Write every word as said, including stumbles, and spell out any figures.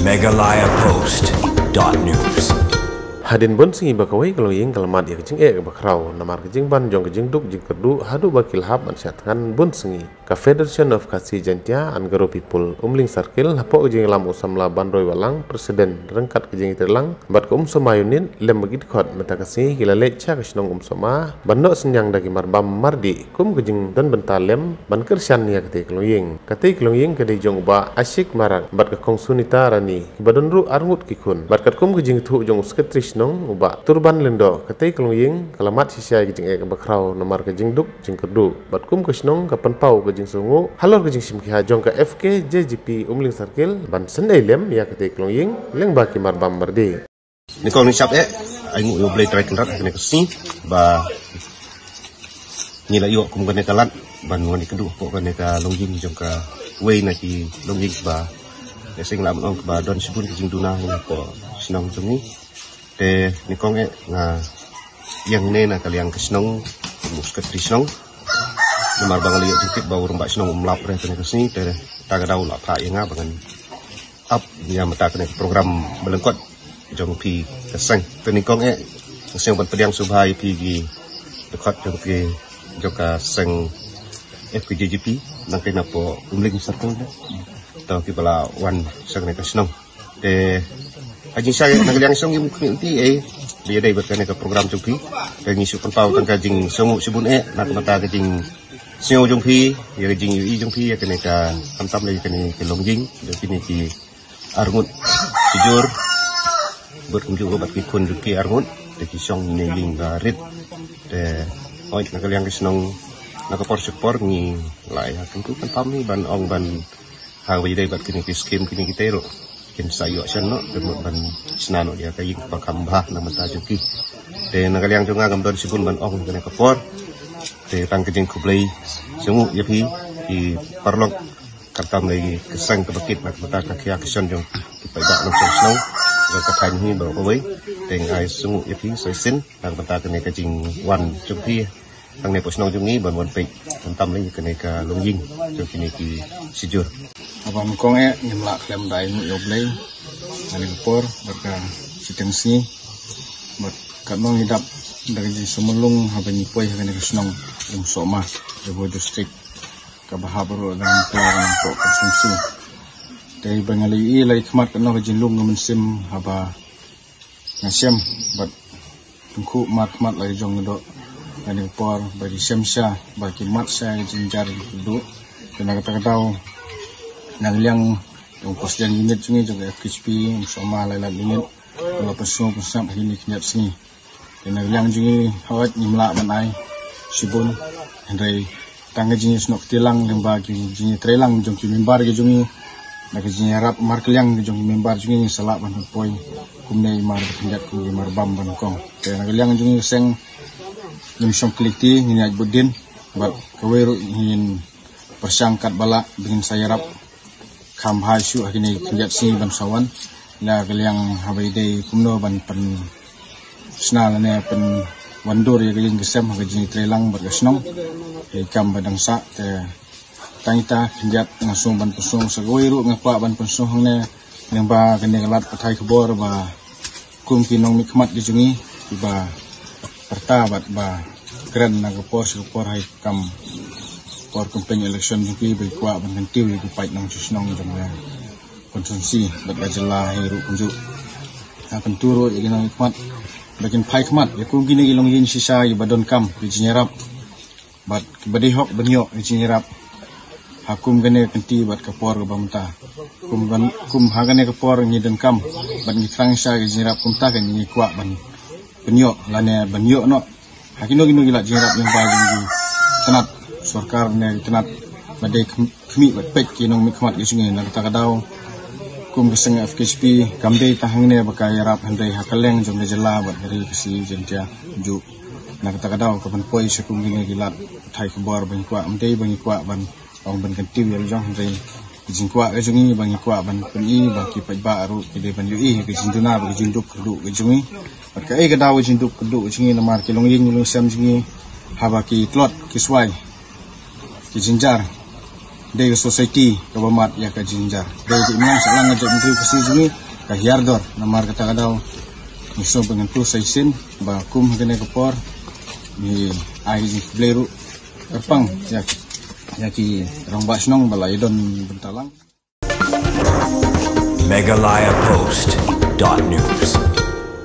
Meghalaya Post dot news. Hadien bun sngi ba kawei ka longïing ka la mad ïa ka jingeh kaba khraw namar ka jingban jong ka jingduk jingkyrduh haduh ba ki la hap ban shah thngan bun sngi. Ka Federation of Khasi Jaintia and Garo People Umling Circle hapoh ka jingïalam u samla Banroi Wahlang, President ryngkat ka jingïatreilang bad ka Umsoma Unit lem bad ki dkhot mynta ka sngi ki la leit sha ka shnong Umsoma ban noh synñiang da ki marbam mardih kum ka jingdon bynta lem ban kyrshan ïa katei ka longïing. Katei ka longïing ka dei jong u Bah Ashik Marak bad ka Kong Sunita Rani, kiba don ruh arngut ki khun. Bad katkum ka jingïathuh jong u Secretary shnong u Bah Turban Lyngdoh, katei ka longïing ka la mad shisha ïa ka jingeh kaba khraw namar ka jingduk jingkyrduh. Bad kum ka shnong ka pynpaw ka jingsngewnguh halor ka jingshim khia jong ka F K J G P Umling Circle ban sngewlem ïa katei ka longïing lyngba ki marbam mardih. Nyngkong nyngkong eh, ai nguh ïa U Blei Trai Kynrad ha kane ka sngi ba ngi la ïoh kum kane ka lad ban wan ïakynduh hapoh kane ka longïing jong kawei na ki longïing ba, ïa seng lah ban ong, ba don shibun ki jingduna hapoh shnong jong ngi. Te nyngkong eh nga ïeng ne na ka liang ka shnong, kum u Secretary shnong, namar ba nga la ïoh jingtip ba u rangbah shnong um lah reh kane ka sngi, te ta ka daw la phah ïa nga ba ngan ap ïa mynta kane ka program ba lyngkot jong phi ka seng. Te nyngkong eh nga sngewbha ban pdiang sngewbha ïa phi ki dkhot jong phi jong ka seng F K J G P nangkei napoh Umling Circle, to kiba la wan sha kane ka shnong. Te ha jingshai na ka liang shnong ngim khmih lynti ei ba ïadei bad kane ka program jong phi. Te ngi shu pynpaw tang ka jingsngewnguh shibun eh na ka bynta ka jingsngew jong phi, ïa ka jingïohi jong phi ïa kane ka, khamtam lei ïa kane ka longïing jong kine ki arngut shijur, bad kumjuh ruh bad ki khun jong ki arngut. Te ki shong ïa ine i ïing barit. Te hooid, na ka liang ka shnong, na ka por sha ka por ngi la ïa kyntu kynpham hi ban ong ban ha kaba ïadei bad kine ki skim kine kitei ruh kin sa ïoh shen noh, te mut ban shna noh ïa ka ïing kaba kham bha na ka bynta jong ki. Te na ka liang jong nga ngam don shibun ban ong ha kane ka por. Te tang ka jingkhublei shibun ïa phi ki paralok, khamtam lei ka seng kaba kit na ka bynta ka khia ka shon jong ki paidbah nongshong shnong jong ka thaiñ hi baroh kawei. Te nga ai shibun ïa phi sa shisien na ka bynta kane ka jingwan jong phi hangne hapoh shnong jong ngi ban wan peit khamtam lei kane ka longïing jong kine ki shijur. Haba nyngkong eh ngim lah khlem da ai nguh ïa U Blei ha kane ka por bad ka shiteng sngi. Bad katno ngi dap da ka jingsngewlung haba ngi poi ha kane ka shnong Umsohma, Ri Bhoi District, kaba hap ruh da ngi poi ha kane ka constituency. Te ba nga la ïohi la ïa khmat katno ka jinglong ka mynsiem haba nga shem bad tyngkhuh markhmat la ki jong ki doh kane ka por ba ki shem sha, ba ki mad sha ka jynjar jingkyrduh. Te na kata ka daw na ka liang jong u President Unit jong ngi jong ka F K J P, Umsohma Lailat Unit, la pynsngew pynsngew ha kine ki khyndiat sngi. Te na ka liang jong ngi hooid ngim lah ban ai shibun, hynrei tang ka jingïasnoh kti lang lyngba ki jingïatreilang jong ki member ki jong ngi, na ka jingïarap markylliang ki jong ki member jong ngi, ngi sa lah ban poi kumne i mar ba khyndiat kum ki marbam ba nyngkong. Te na ka liang jong ngi ka seng ngim shong kylli kti, ngin ïaid bud dien bad kawei ruh ngin pyrshang katba lah ba ngin sa ïarap kham bha shuh ha kine ki khyndiat sngi ban sa wan. Na ka liang haba ïadei kumno ban pynshna lane pynwandur ïa ka ïing ka sem ha ka jingïatreilang bad ka shnong, ïa ka kam ba dang sah. Te tang ita khyndiat nga sngew ban pynsngew, sa kawei ruh nga kwah ban pynsngew hangne lyngba kane ka lad pathai khubor ba kum ki nongmihkhmat ki jong ngi kiba pyrta bad ba kren na ka por sha ka por ha ka kam por campaign election jong ki ba ki kwah ban kyntiew ïa ki paid nongshong shnong jong ka constituency bad ka jylla hi ruh kumjuh. Nga kyntu ruh ïa ki nongmihkhmat ba kin phai khmat ïa kum kine ki longïing shisha kiba donkam ki jingïarap bad kiba dei hok ban ïoh ki jingïarap ha kum kane ka kynti bad ka por kaba mynta. Kum ban, kum ha kane ka por ngi donkam bad ngi thrang sha ki jingïarap, kumta ka ngi kwah ban pynïoh lane ban ïoh noh ha kino kino ki lad jingïarap lyngba jong ki tnat sorkar ne ki tnat ba dei khmih bad peit ki nongmihkhmat ki jong ngi. Na kata ka daw kum ka seng F K J P kam dei tang hangne ba ka ïarap, hynrei ha kylleng jong ka jylla bad ka ri Khasi Jaiñtia kumjuh. Na kata ka daw ka ban poi sha kum kine ki lad pathai khubor ba ngi kwah, ym dei ba ngi kwah ban ong ban kyntiew ïa la jong, hynrei ka jingkwah ka jong ngi ba ngi kwah ban pyni ba ki paidbah ruh ki dei ban ïohi ka jingduna bad ka jingduk kyrduh ka jong ngi. Bad kaei ka daw ka jingduk kyrduh ka jong ngi, namar ki longïing ki longsem jong ngi haba ki tlot ki swai ki jynjar dei ka society kaba mad ïa ka jingjynjar. Dei ka imlang sha lang ka jaitbynriew Khasi jong ngi ka hiar dor, namar kata ka daw ngi sngew bynriew sa shisien ba kum ha kane ka por ngi ai Blei ruh kyrpang ïa, ïa ki rangbah shnong ba la ïadon bynta lang. Meghalaya Post dot news.